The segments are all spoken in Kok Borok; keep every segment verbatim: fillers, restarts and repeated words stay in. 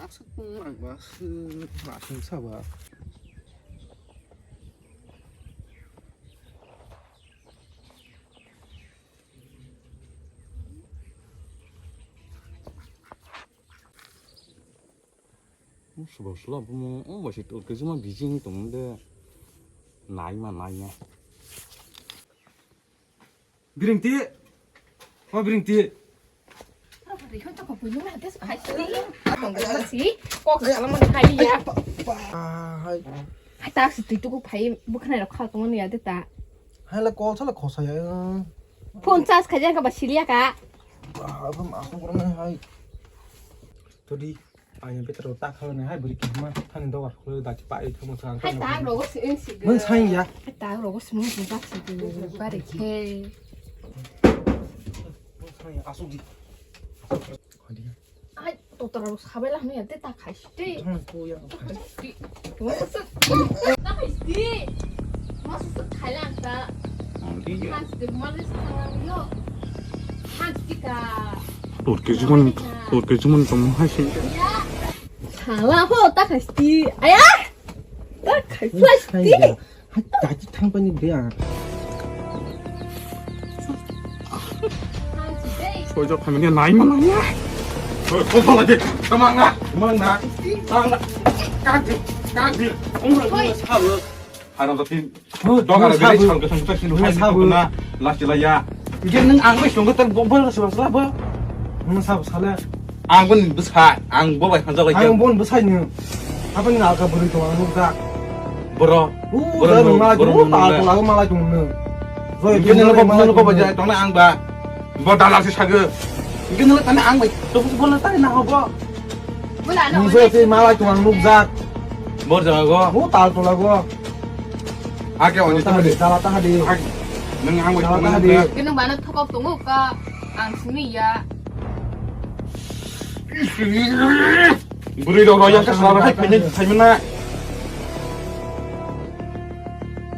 Ang ba, aswk saba. Suba sula bumo, o ba si tur kejima bijing tong de. Nai ma, nai ma. Biringti. O Biringti. Kok salam hai ya. Hai. Hai tak si tu tu phai bukan ada khal kamu ni ada ta. Hai la call sala khosa ya. Phone charge khaja ka ba siliya ka. Ba, ba, ma, hai. Todi, ang yang petrol tak khawi nai, hai, beri kima, thani dogar khulwi daki pa, i thamo sang. Hai, tak rogo si, eng si. Mung sang ya. Hai, tak rogo si, mung tak si, bari khe. Mung sang ya, asuk di. Khadi. Hai, totor rogo sabai lah, ya, te tak khai si, te. Thang ko ya, khai. Te, te, masuk. Tak khai si, te. Masuk, khai lang ta. Ang di ya. Khai si, te, malis, khai lang yo. Tur kejimon, tur kejimon tong hai se. Sala ho ta khasti. Aya. Ta khasti. Hai, ta chi thang pani de a. Soi jok khamini nai ma nai. Oi, ko pala de. Tamang na. Tamang na. Tamang na. Kak di. Kak di. Ong ra. Haram jati. Dok ara beri sal kesang kesang sinu hai sabo na last la ya. Nge nung ang bai sunggo tar bo bo sabo sala bo. Nung sabo sala. Ang bon bwsai, ang bo bai hanjak lai. Ang bon bwsai ni. Apa ni alka beri to ang nung tak. Boro. Boro nung malai boro nung ta ko lagu malai tung nung. Nge nung bo nung ko ba jai tong na ang ba. Bo dala si sago. Nge nung tani ang bai. To bo na tani na ho bo. Nung se te malai tung ang nukjak. Bor jaga go. Mu tal tola go. Ake oni ta hadi, dala ta hadi. Nung ang wai ta hadi. Kenu bana thokok tongo ka ang sini ya. Buri do royang ka sala hai pene hai mena.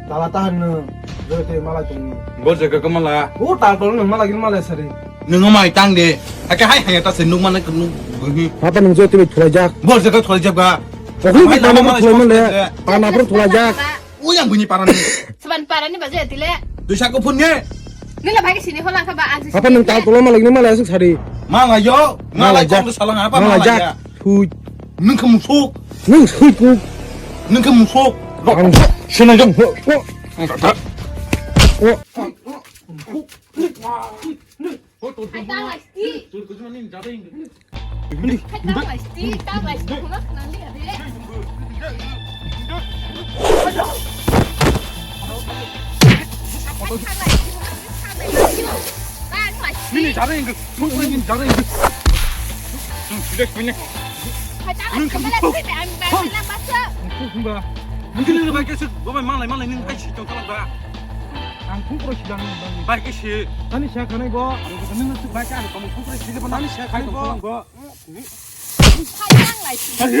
Dala ta hanu. Jote malai tung. Bor jaga ko mala. U tal tola nung malai gin malai sari. Nung mai tang de. Ake hai hai ta se nung mana nung. Apa nung jote thulai jak. Bor jaga thulai jak ba. Okni hai ta nama thulai male. Pana pur thulai jak. Uyang bini parani. Seban parani baje tile. Duisa ko phun nge. Nila bagi sini hola ka ba ansi. Apa nung tal tola malai ni malai asuk sari. Malai yo. Malai jak. Salang apa malai jak. Thui. Nung ke musuk. Nung thui ku. Nung ke musuk. Ang sini jong. Oh. Hai ta lai sti. Hai ta lai sti, ta lai sti, khuna khna li ade. Nini jare inge, nini jare inge. Sini sini. Hai ta lai sti, ta lai sti, ang ba na ba sa. Nini le ba ke se, ba malai malai nini hai si tong ta ba. Ang phung pro sidang ni bang. Bai ke si. Tani sa khanai bo. Nini su bai ka tong phung pro si ba nani sa khanai bo. Hai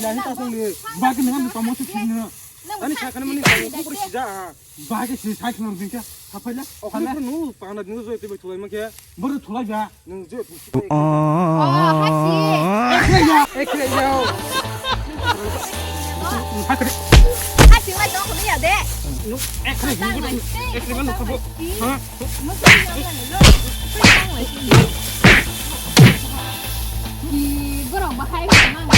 yang ta tong ni. Bai ke nang tong mo si ni. Tani sa khanai mani tong phung pro si ja. Bai ke si sai khna ring ka. Sapai la. O khanai nu pa na nu joi te bai thulai ma ke. Bor thulai ja. Nung je. Oh, hasi. Ekle ya, ekle ya. Hasi mai tong khuni ya de. Nung ekle ya, ekle ya, nung khabo. Ha? Borok bahai mana?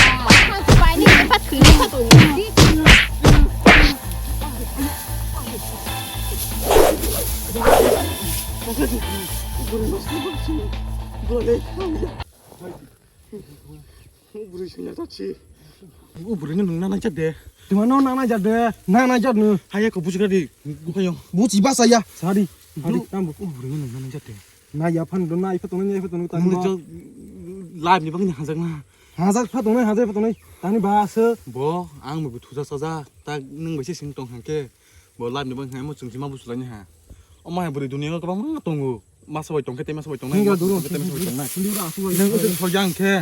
Hasi pai ni empat khuni satu. Bwrwi sengya ta si. O bwrwi no nung nanai jak de. Tuma no nanai jak de. Nanai jak no. Haya ko buji gadi. Bukayo. Buji basa ya. Sari. Sari tambo. O bwrwi no nung nanai jak de. Na ya phan do na ifa tongo ifa tongo tani. Mung jo live ni bagni hajak na. Hajak pha tongo hajak pha tongo. Tani ba se. Bo ang bo thuja saja. Ta nung bai se sing tong hangke. Bo live ni bang hai mo chwng sima busulai ni ha. O ma hai bwrwi dunia o kwbangma tongo. Masa bai tongkhe tei masa bai tongnai. Hinga duro. Tei masa bai tongnai. Hindi ura asu bai. Nang usu soi jang khe.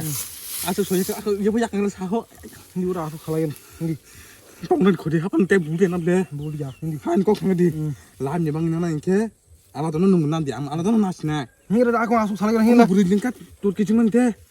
Asu soi khe aku yebo yak nang sa ho. Hindi ura asu khalai. Hindi. Tongnan khodi hapan te budi na be. Budi ya. Hindi. Han kok hindi. Live ni bang nana inkhe. Ala tono nung nan di am ala tono nas na. Hinga aku asu khalai. Hindi buri lingkat tur kichuman te.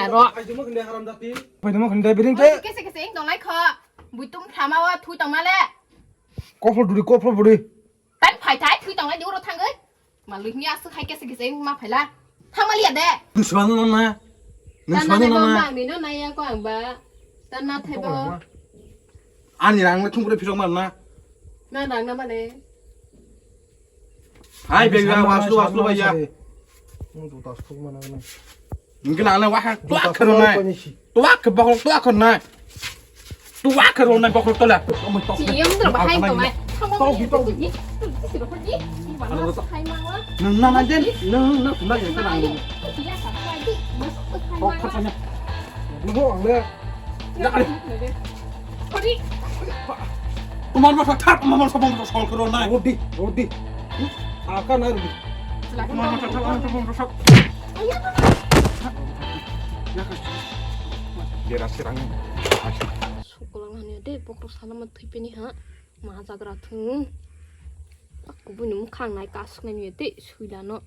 ya ro. Paiduma khinde haram jati. Paiduma khinde biring te. Kese kese ing tonglai kho. Buitum thlama wa thui tongma le. Kophol duri, kophol duri. Tan phai thai thui tonglai di uro thangoi. Ma lui ni asuk hai kese kese ing ma phaila. Thangma liya de. Nung swano no na. Nung swano no na. Mangni no naya ko ang ba. Tan na thai bo. Ani rang na thung kore phirok mar na. Na rang na mane. Hai, beng, beng, waslu, waslu, baya. Nung juta suk mana, mana. Nung kena ana wah, tuak kero nai. Tuak ke bokol, tuak kero nai. Tuak kero nai bokol tola. Siyam dro bahai ko mai. Tau gitu. Nung na na jen, nung na na jen kena. Kok kacanya. Nung ang le. Tomar masa thak, tomar masa bom rosol kero nai. Rodi, rodi. Aka na rodi. Tomar masa thak, tomar masa bom rosol. Bera serang. Sukulang hanya de, pokok salam thipini ha. Ma jagra thung. Aku bini mukhang nai kasuk nai de, suilano.